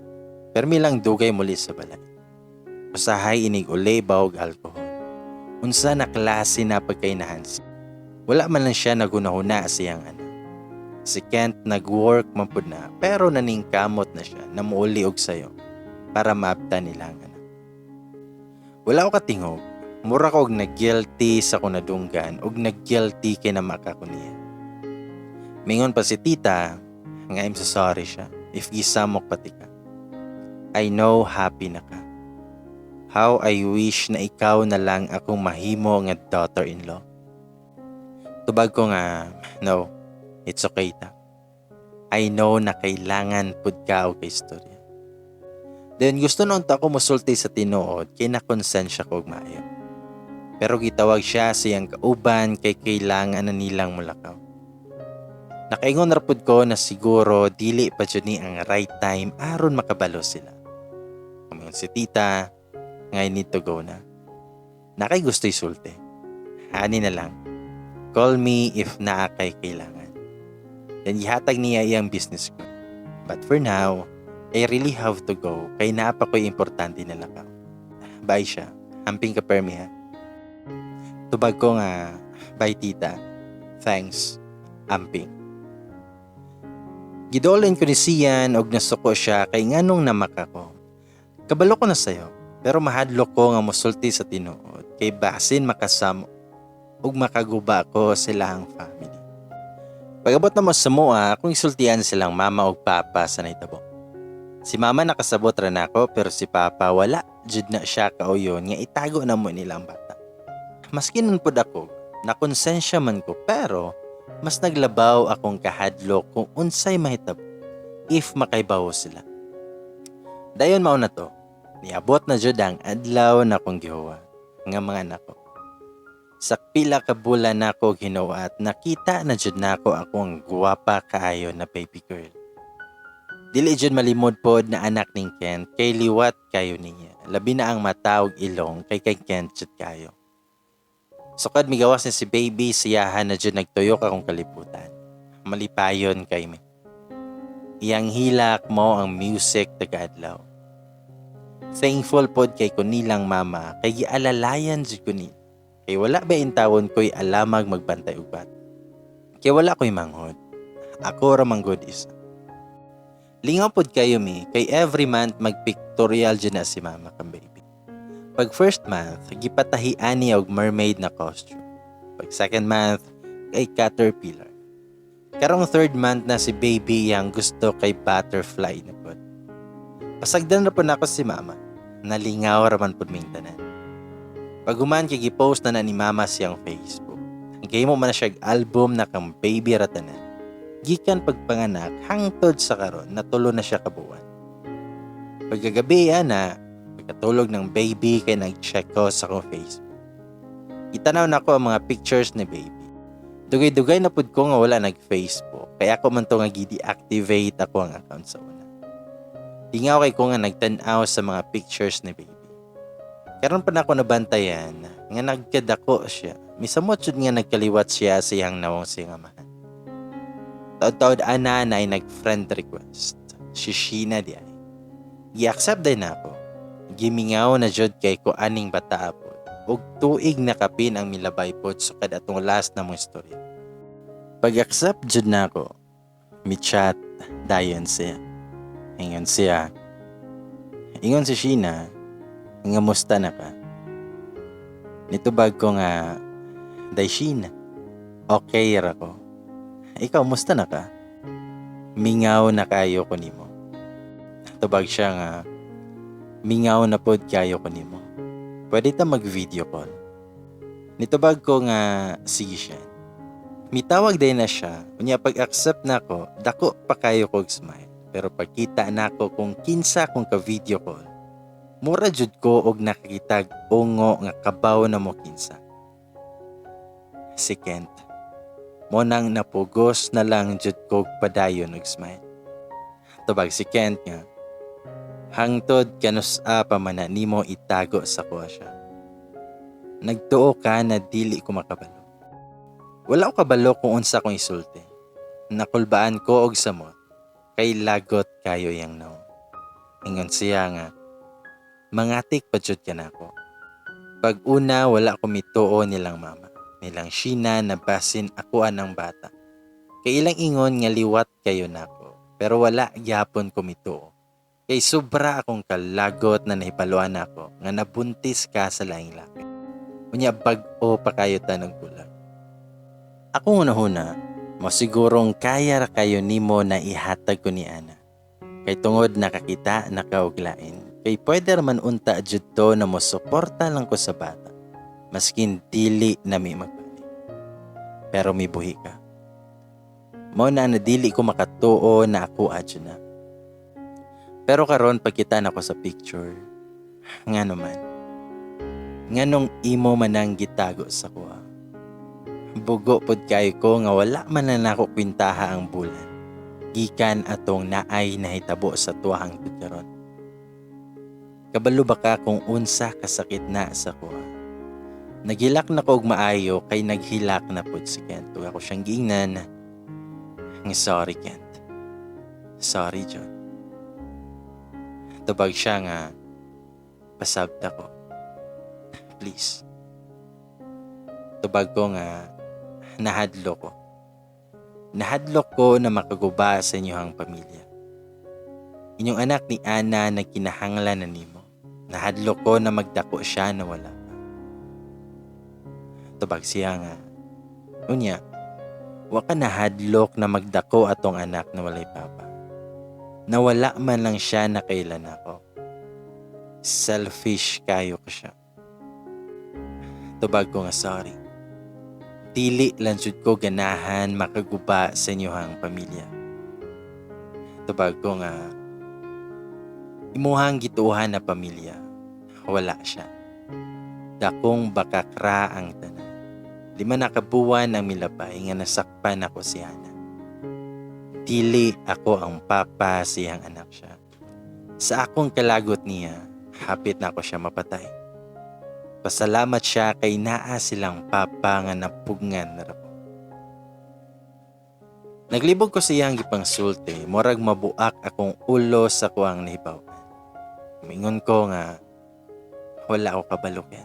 Speaker 1: Permi lang dugay muli sa balay. Usahay inig uli ba og alcohol. Unsa na klase na pagkainahan siya. Wala man lang siya nagunahuna sa iyang anak. Si Kent nag-work man pud na pero naningkamot na siya na muuli og sayo para maabtan nila ang anak." Wala ko katingog. Mura ko og nag-guilty sa akong nadunggan og nag-guilty kay namaka ko niya. Mingon pa si tita nga I'm so sorry siya if gisamok pati ka. I know happy na ka. How I wish na ikaw na lang akong mahimo nga daughter-in-law. Tubag ko nga, "No, it's okay ta. I know na kailangan pud ka og istorya." Then gusto noon ta ako musulti sa tinuod kay nakonsensya ko og maayo. Pero gitawag siya sa iyang kauban kay kailangan na nilang mulakaw. Nakaingon ra pud ko na siguro dili pa jud ni ang right time aron makabalo sila. Kumingon si tita nga I need to go na. Nakay gusto isulti. Ani na lang. Call me if naa kay kailangan. Then gihatag niya iyang business card. But for now, I really have to go kay naa pa ko'y importante na lakaw. Bye siya. Amping ka permi ha. Tubag ko nga, "Bye, tita. Thanks. Amping." Gidolin ko ni Sian og nasuko siya kay nganong namaka ko. Kabalo ko na sayo, pero mahadlok ko nga mosulti sa tinuod kay basin makasamo ug makaguba ko silahang family. Pag-abot na mo sa mua, akong isultian silang mama ug papa sa nahitabo. Si mama nakasabot ra nako pero si papa wala jud na siya kauyon nga itago na mo nila ang bata. Maski nun pud ako, nakonsensya man ko pero mas naglabaw akong kahadlok kung unsay mahitabo if makaibawo sila. Dayon mao na to, niabot na jud ang adlaw na akong gihuwa nga mga anak ko. Sa pila ka bulan nako ginawa at nakita na jud nako akong gwapa kaayo na baby girl. Dili jud malimod pod na anak ning Kent kay liwat kayo niya. Labi na ang mata ug ilong kay kay Kent jud kayo. Sukad migawas ni si baby, siyahan na jud nagtuyok akong kalibutan. Malipayon kay mi. Iyang hilak mo ang music taga-adlaw. Thankful pod kay ko nilang mama kay gialalayan jud ko ni. Kay wala ba intawon ko'y alamag magbantay og bata. Kay wala ko'y manghod. Ako ra man gud isa. Lingaw pod kayo mi kay every month magpictorial jud na si mama kang baby. Pag first month, gipatahian niya og mermaid na costume. Pag second month, kay caterpillar. Karong third month na si baby, yang gusto kay butterfly na pod. Pasagdan ra pod nako si mama. Nalingaw ra man pod ming tanan. Pag human kay gipost na na ni mama siyang Facebook. Gihimo man na siya og album na kang baby ra tanan. Gikan pagpanganak hangtod sa karon natulo na siya kabuan. Pagkagabi ana, pagkatulog ng baby kay nag-check ko sa akong Facebook. Gitanaw nako ang mga pictures ni baby. Dugay-dugay na pud ko nga wala nag-Facebook kaya ako man to nga gi-deactivate ako ang account sa una. Lingaw kay ko nga nagtan-aw sa mga pictures ni baby. Karon pa nako nabantayan Nga nagkadako siya. Misamot jud nga nagkaliwat siya sa iyang nawong sa iyang amahan. Taod-taod ana na ay nag-friend request. Si Sheena di ay. Gi-accept din ako. Gimingaw na jud kay ko aning bata pod. Og tuig na kapin ang milabay pod sukad atong last na mong istorya. Pag-accept jud na ako, mi-chat dayon siya. Ingon siya. Ingon si Sheena, nga musta na ka? Nitubag ko nga, "Day Sheena, okay ra ko. Ikaw, musta na ka? Mingaw na kayo ko nimo." Tubag siya nga, "Mingaw na pod kayo ko nimo. Pwede ta mag-video call?" Nitubag ko nga, "Sige siya." Mitawag din na siya. Unya pag-accept na ko, dako pa kayo kog smile. Pero pagkita nako kung kinsa kong ka-video call, mura jud ko og nakakitag ungo nga kabaw na mo kinsa. Si Kent. Mo nang napugos na lang jud kog padayon og smile. Tubag si Kent nga, "Hangtod kanus-a pa man na nimo itago sa kuha siya? Nagtuo ka na dili ko makabalo." Wala ko kabalo kung unsa kong isulti. Nakulbaan ko og samot kay lagot kayo yang nawong. Ingon siya nga, "Mangatik pa jud ka nako." Pag una wala ko mituo nilang mama. Nilang Sheena na basin ako anang bata. Kay ilang ingon nga liwat kayo nako. Pero wala gyapon ko mituo. Kay sobra akong kalagot na nahibaluan ako nga nabuntis ka sa laing laki. Unya bag-o pa kayo tanong bulag. Ako una-huna, mo sigurong kaya ra kayo nimo na ihatag ko ni Ana. Kay tungod nakakita na ka og lain. Kay pwede raman unta jud to na mo suporta lang ko sa bata. Maskin dili na mi magbalik. Pero mibuhi ka. Mo na na dili ko makatuo na ako adyo na. Pero karon pagkita na ko sa picture, nga naman. Nganong imo manang gitago sa kuha? Bugo pod kayo ko nga wala man na nako kwintaha ang bulan. Gikan atong naay nahitabo sa tuwa hangtod karon. Kabalo ba ka kung unsa kasakit na sa kuha? Naghilak na ko og maayo kay naghilak na pod si Kent. Ug ako siyang giingnan nga, "Sorry, Kent. Sorry, John." Tubag siya nga, "Pasabta ko. Please." Tubag ko nga, "Nahadlok ko. Nahadlok ko na makaguba sa inyong pamilya. Inyong anak ni Ana nagkinahanglan na nimo. Nahadlok ko na magdako siya na wala ka." Tubag siya nga, "Unya, wa ka nahadlok na magdako atong anak na walay papa? Na wala man lang siya na kailan ako. Selfish kayo ko siya." Tubag ko nga, "Sorry. Dili lang jud ko ganahan makaguba sa inyong pamilya." Tubag ko nga, "Imuhang gituohan na pamilya, wala siya. Dakong bakakra ang tanan. 5 na ka buwan ang milabay nga nasakpan ako si Hana. Dili ako ang papa sa iyang anak siya. Sa akong kalagot niya, hapit na ako siya mapatay. Pasalamat siya kay naa silang papa nga napugngan na ra ko." Naglibog ko sa iyang gipangsulti, murag mabuak akong ulo sa kuang nahibaw-an. Mingon ko nga, "Wala ko kabalo, Ken."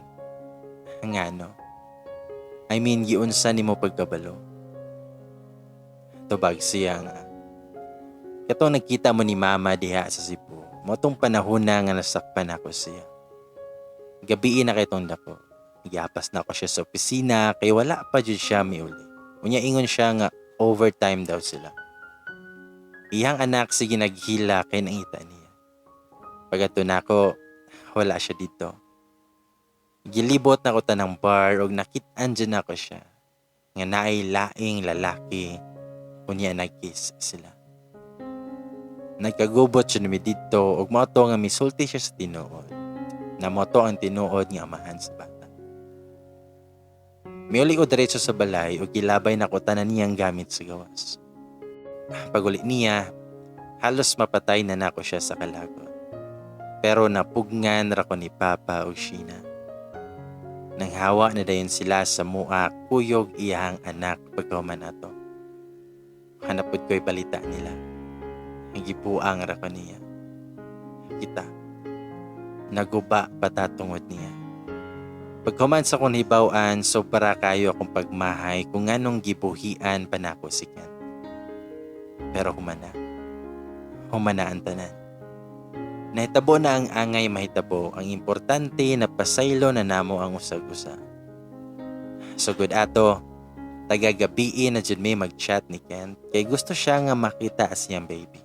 Speaker 1: "Ngano? I mean, giunsa nimo pagkabalo?" Tubag siya nga, "Katong nagkita mo ni mama diha sa Cebu, mo tong panahon na nga nasakpan ako siya. Gabii na kay tong dako. Giapas na ako siya sa opisina kay wala pa jud siya miuli. Unya ingon siya nga overtime daw sila. Iyang anak sige naghila kay nangita niya. Pag-adto nako, wala siya dito. Gilibot na ko tanang bar og nakit-an dyan ako siya nga naay laing lalaki, unya nagkiss sila. Nagkagubot siya nami didto ug mao to nga misulti siya sa tinuod na mao to ang tinuod nga amahan sa bata. Miuli ko diretso sa balay ug gilabay na ko tanan niyang gamit sa gawas. Paguli niya, halos mapatay na nako siya sa kalagot. Pero napugngan ra ko ni Papa ug Sheena." Nanghawa na dayon sila sa mua kuyog iyahang anak pagkahuman ato. Hanapod ko'y balita nila. Gibuang ra ko niya. Kita. Naguba pa ta tungod niya. Paghuman sa akong hibaw-an, sobra kayo akong pagmahay kung nganong gibuhian pa nako si Ken. Pero humana. Humana ang tanan. Nahitabo na ang angay mahitabo, ang importante na pasaylo na namo ang usag-usa. Sugod ato, taga-gabii na jud may mag-chat ni Kent kay gusto siya nga makita siyang baby.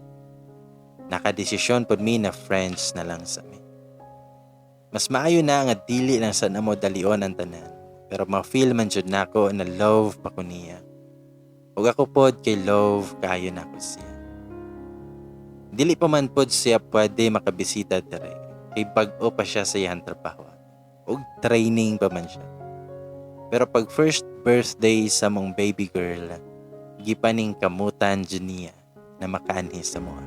Speaker 1: Nakadesisyon pod mi na friends na lang sa mi. Mas maayo na nga dili lang sa namo dalion ang tanan, pero ma-feel man jud nako na love pa ko niya. Ug ako pod kay love kaayo nako siya. Dili pa man pod siya pwede makabisita dire kay bag-o pa siya sa iyang trabaho ug training pa man siya. Pero pag first birthday sa mong baby girl, gipaning kamutan jud niya na makaanhi sa moa.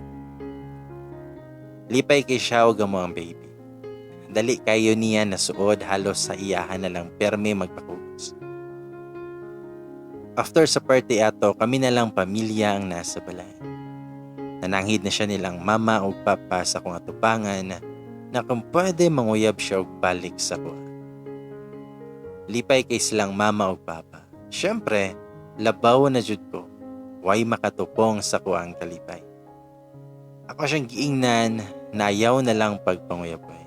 Speaker 1: Lipay kay siya og amo ang baby. Dali kayo niya nasuod, halos sa iyahan na lang perme magpakugos. After sa party ato, kami na lang pamilya ang nasa balay. Nananghid na siya nilang mama ug papa sa akong atubangan na kung pwede manguyab siya og balik sa kuha. Lipay kay silang mama ug papa. Siyempre, labaw na jud ko. Way makatupong sa kuang kalipay. Ako siyang giingnan na ayaw na lang pagpanguyab oy.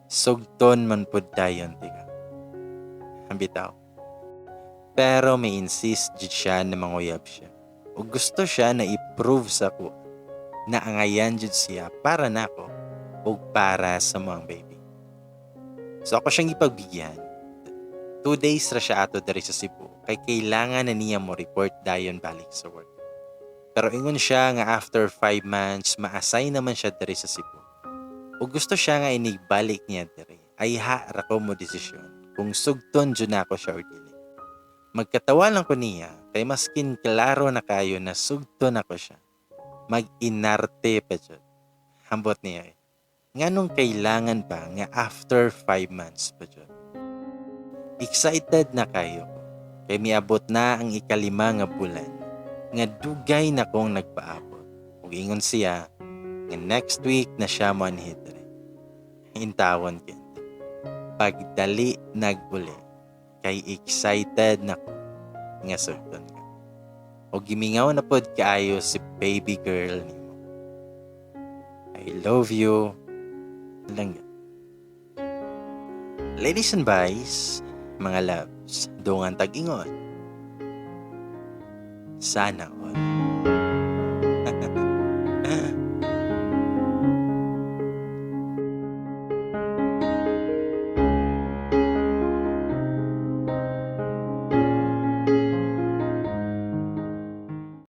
Speaker 1: Sugton man pud dayon tika. Bitaw. Pero may insist jud siya na manguyab siya. O gusto siya na i-prove sa ko na angayan jud siya para nako ug para sa mga baby. So ako siyang ipagbigyan. 2 days ra siya ato diri sa Cebu kay kailangan na niya mo report dayon balik sa work. Pero ingon siya nga after 5 months ma-assign naman siya diri sa Cebu. O gusto siya nga inigbalik niya diri. Ayha ra ko mo desisyon kung sugton jud nako siya or dili. Magkatawa lang ko niya kay maskin klaro na kayo na sugton ako siya. Mag-inarte pa jud. Hambot niya eh. Nganong kailangan pa nga after 5 months pa jud? Excited na kayo ko. Kay miabot na ang 5 nga bulan nga dugay na kong nagpaabot. Ug ingon siya nga next week na siya mo anhi diri. Intawon, Kent. Pagdali naguli kay excited na ko nga sugton ka. O gimingaw na pod kaayo si baby girl nimo. I love you. Langga. Ladies and boys, mga loves, dungan tag-ingon. Sana all.